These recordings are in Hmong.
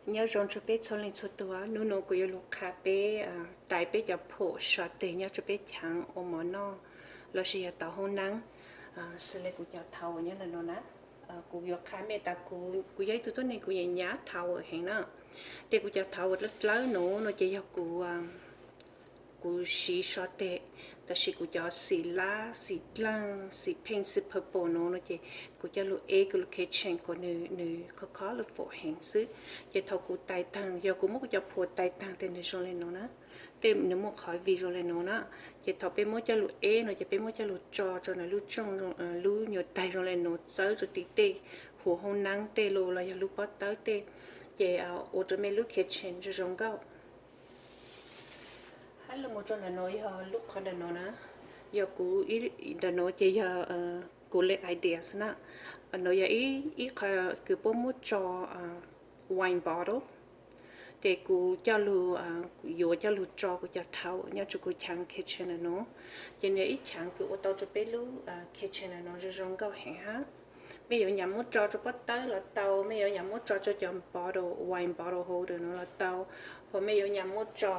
Nyob zoo rau peb txhua leej txhua tus, hnub no kuv yuav lug qha peb, tais peb cov phom so teg nyob rau peb chaav ua mov noj lossis yog tau hoob naab, xws le kuv cov thaum uas nyob ntawm no na. Kuv yuav qha mej tas kuv yog ib tug tuab neeg kuv nyav nyav thaum heev na. Ces kuv cov thaum uas dlawb dlawb nuav no ces yog kuv kuv siv so teg, tab sis kuv cov xim lab, xim dlaaj, xim pheej, xim purple nuav no ces kuv coj lug eb kuv lub kitchen kuas nws khov kho lub phom heev xwb. Ces thaum kuv tais taag, yog kuv muab kuv cov phom tais taag tes nws zoo le nuav na, tej nws muaj qhov vim zoo le nuav na. Ces thaum peb muab coj lug eb no ces peb muab coj lug tso rau ntawm lub rooj, lub nyuas taig zoo le nuav txawb rau tim tej huv hoob naab tej lug los yog lub pob tawb tej, ces ua rau mej lub kitchen zoo zoo nkauj. Hab lug moog rau ntawm nuav yog lub qhov ntawm nuav na, yog kuv ntawm nuav ces yog kuv le ideas na. Nuav yog ib qho kws puab muab tso wine bottle, ces kuv coj lug, yuav coj lug tso kuv cov thaum nyob rau kuv chaav kitchen ntawm nuav. Ces nws yog ib chaav kws ua tau rau peb lub kitchen ntawm nuav zoo zoo nkauj heev hab. Mej yuav nyam muab tso rau pob tawb los tau, mej yuav nyam muab tso rau cov bottle, wine bottle holder nuav los tau, hos mej yuav nyam muab tso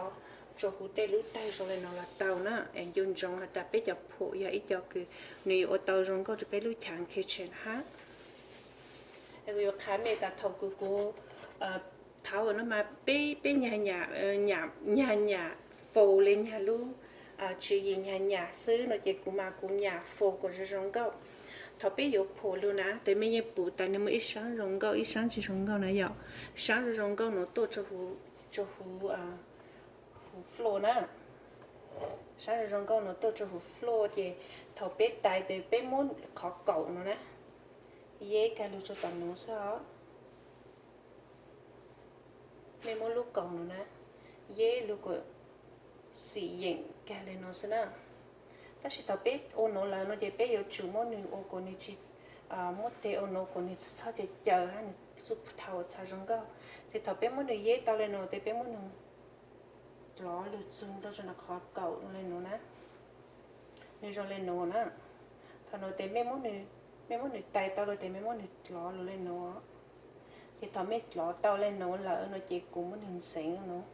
rau huv tej lub taig zoo le nuav los tau na. Es nco ntsoov has tas peb cov phom yog ib co kws nws yuav ua tau zoo nkauj rau peb lub chaav kitchen hab. Kuv yuav qha mej tas thaum kws kuv, thaum no mas peb, peb nyag nyam, nyag nyam faus le nyag lub tswv yim nyag nyam xwb no ces kuv mas kuv nyam faus kom zoo zoo nkauj. Thaum peb yuav phom lug na, tes mej yeej pum tas nws muaj ib saab zoo nkauj ib saab tsis zoo nkauj na yom. Saab zoo zoo nkauj nuav tuaj rau huv, rau huv, huv floor na. Saab zoo zoo nkauj nuav tuaj rau huv floor ces thaum peb tais tes peb muab qhov kaum no na, yeb kag lug rau tom nuav xwb os. Mej muab lub kaum no na, yeb lug kom xim yeem kag le nuav xwb na. Tab sis thaum peb ua nuav lawm no ces peb yuav tsum muab nws ua kom nws tsis, muab teg ua nuav kom nws txhob txhob caws caws hab nws txuj thaum txha zoo nkauj. Ces thaum peb muab nws yeb tau le nuav tes peb muab nws dlov lug txug rau qhov kaum le nuav na. Nws zoo le nuav na. Thaum nuav tes mej muab nws tais tau lawm tes mej muab nws dlov lug le nuav. Ces thaum mej dlov tau le nuav lawm no ces kuv muab nws ntxeev nuav.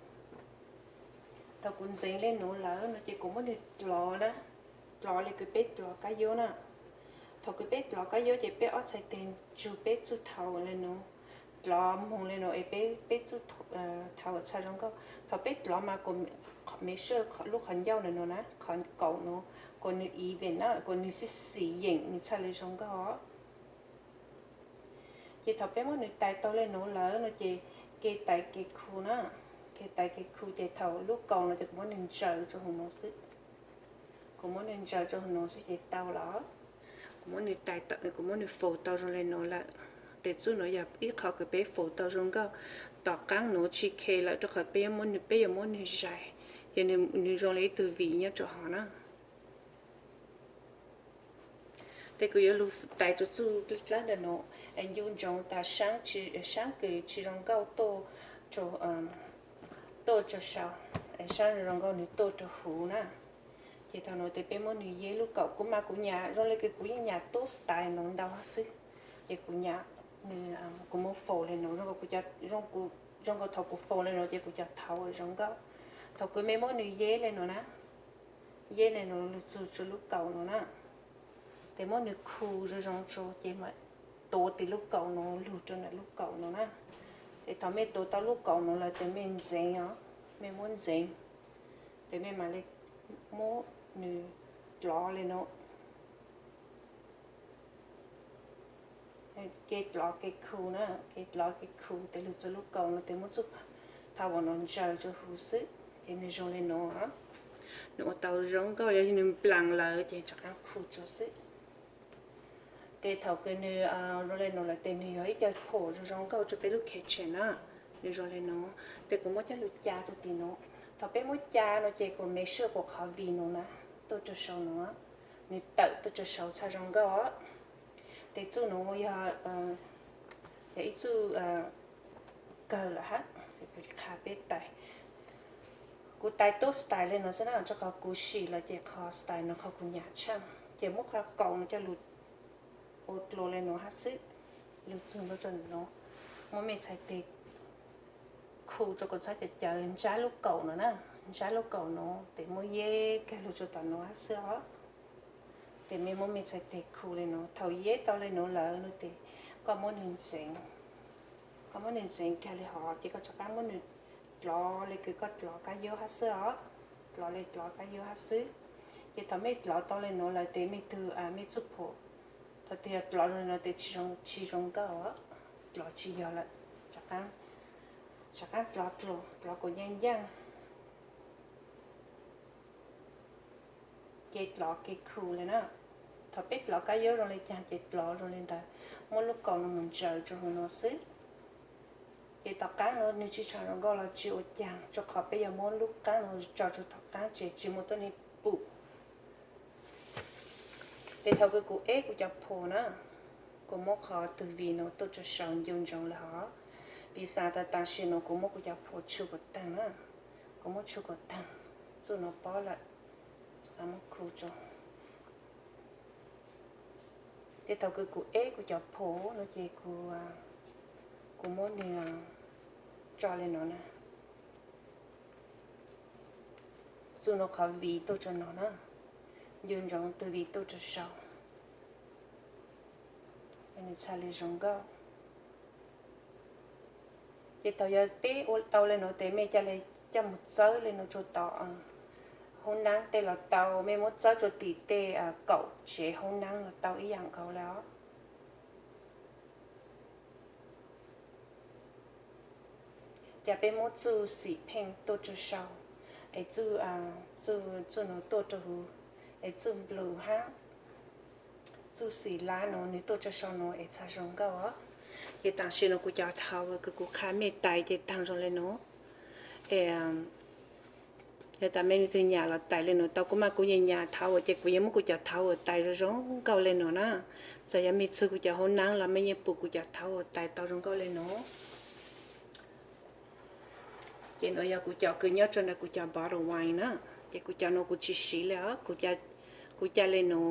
Thaum kuv ntxeev le nuav lawm no ces kuv muab nws dlov na, dlov le kws peb dlov kab yub na. Thaum kws peb dlov kab yub ces peb ob txhais tes ntsug peb txuj thaum le nuav, dlov moog le nuav es peb, peb txuj thaum txha zoo nkauj. Thaum peb dlov mas kuv, make sure lub qhov ncauj le nuav na, qhov kaum nuav, kuas nws even na, kuas nws xim xim yeem nws txhaj le zoo nkauj. Ces thaum peb muab nws tais tau le nuav lawm no ces ke tais ke khu na, ke tais ke khu ces thaum lub kaum no ces kuv muab nws ntsaws rau hauv nuav xwb. Kuv muab nws ntsaws rau hauv nuav xwb ces tau lawm. Kuv muab nws tais, kuv muab nws faus tau zoo le nuav lawm. Tes txuj nuav yog ib qho kws peb faus tau zoo nkauj. Tom qaab nuav tsis khe lawm rau qhov peb yuav muab nws, peb yuav muab nws zais, ces nws zoo le ib tug vim nyob rau hov na. Tes kuv yuav lug tais rau txuj dlawb ntawm nuav, nco ntsoov tas saab kws tsis zoo nkauj tuaj rau, tuaj rau saum, saab zoo nkauj nws tuaj rau huv na. Ces thaum nuav tes peb muab nws yeb lub kaum, kuv mas kuv nyam zoo le kws kuv yeej nyam tub style nuav ntau xwb. Ces kuv nyam, kuv muab faus le nuav, zoo nkaus thaum kuv faus le nuav ces kuv cov thaum zoo nkauj. Thaum kws mej muab nws yeb le nuav na, yeb le nuav lug txug rau lub kaum nuav na, tes muab nws khu zoo zoo rau ces mam tuav tim lub kaum nuav lug rau ntawm lub kaum nuav na. Ces thaum mej tuav tau lub kaum nuav lawm tes mej ntxeev os, mej muab ntxeev, tes mej mam le muab nws dlov le nuav. Ke dlov ke khu na, ke dlov ke khu tes lug txug lub kaum nuav tes muab txuj thaum nuav ntsaws rau huv xwb ces nws zoo le nuav. Nws ua tau zoo nkauj, yog nws nplaas lawm ces rov qaab khu rua xwb. Tes thaum kws nws zoo le nuav lawm tes nws yog ib co phom zoo zoo nkauj rua peb lub kitchen na. Nws zoo le nuav, tes kuv muab coj lug ca rua tim nuav. Thaum peb muab ca no ces kuas make sure kuas qhov vim nuav na tuaj rua saum nuav, nws tawm tuaj rua saum txhaj zoo nkauj. Tes txuj nuav yog, yog ib txuj kawg lawm hab, kuv qha peb tais. Kuv tais tub style le nuav xwb na, rua qhov kuv sim lawm ces qhov style nuav qhov kuv nyam tshaaj, ces muab qhov kaum nuav coj lug ua dlua le nuav hab xwb, lug txug rua nuav, muab mej txhais tes Khu rau kom txhob cov cawv ntsab lub kaum no na, ntsab lub kaum no ces muab yeb kiag lug rau tom no hab xwb os. Ces mej muab mej txhais tes khu le no, thaum yeb tau le no lawm no ces koj muab nwg ntxeev, koj muab nwg ntxeev kiag le hov ces koj rov qaab muab nwg dlov le kws koj dlov kab yaub hab xwb os, dlov le dlov kab yaub hab xwb. Ces thaum mej dlov tau le no lawm tes mej tug, mej txuj phuam, thaum twg yog dlov le no tes tsis zoo nkauj, dlov tsis yog lawm, rov qaab dlov dlua, dlov kuas nyaaj nyaaj. Ces dlov kev khu le na. Thaum peb dlov kab yaub zoo le caag ces dlov zoo le ntawd, muab lub kaum no mus ntsaws rau huv no xwb. Ces tom qaab no nwg tsis tshua zoo nkauj los tsis ua caag, rua qhov peb yuav muab lub qaab no tso rua tom qaab ces tsis muaj tuab neeg pum. Ces thaum kws kuv eb kuv cov phuam na, kuv muab qhov tug vim no tuaj rua sau ncu ntsoov le hov. Piv xaav tas tam sim no kuv muab kuv cov phuam tshu kuas taag na, kuv muab tshu kuas taag, txuj no pob lawm, txuj qab muab khu rua. Ces thaum kws kuv eb kuv cov phuam no ces kuv, kuv muab nwg tso le no na. Txuj no qhov vim tuaj rua no na, ncu ntsoov tug vim tuaj rua sau, nwg txhad le zoo nkauj. Ces thaum yog peb ua tau le no tes mej ca le coj mus txawb le no rua tom hoob naab tej los tau, mej muab txawb rua tim tej kaum tsev hoob naab los tau ib yaam nkaus le os. Ces peb muab txuj xim pheej tuaj rua sau, es txuj, txuj no tuaj rua huv, es txuj nplus hab txuj xim lab no nwg tuaj rua sau no es txhad zoo nkauj os. Ces tam sim no kuv cov thav kws kuv qha mej tais ces taag zoo le no. Es yog tas mej leej twg nyam los tais le no tau kuj maj, kuv nyam nyam thav uas ces kuv yuav muab kuv cov thav uas tais zoo zoo nkauj le no na. Txawm yog mej txug kuv cov hoob naab los mej yeej pum kuv cov thav uas tais tau zoo nkauj le no. Ces no yog kuv cov kws nyob rua ntawm kuv cov bottle wine na. Ces kuv cov no kuv tsis siv le os, kuv ca le no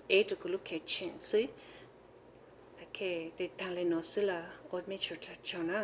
eb rua kuv lub kitchen xwb. Tes taag le no xwb lawm, ua mej tsaug tsaug na.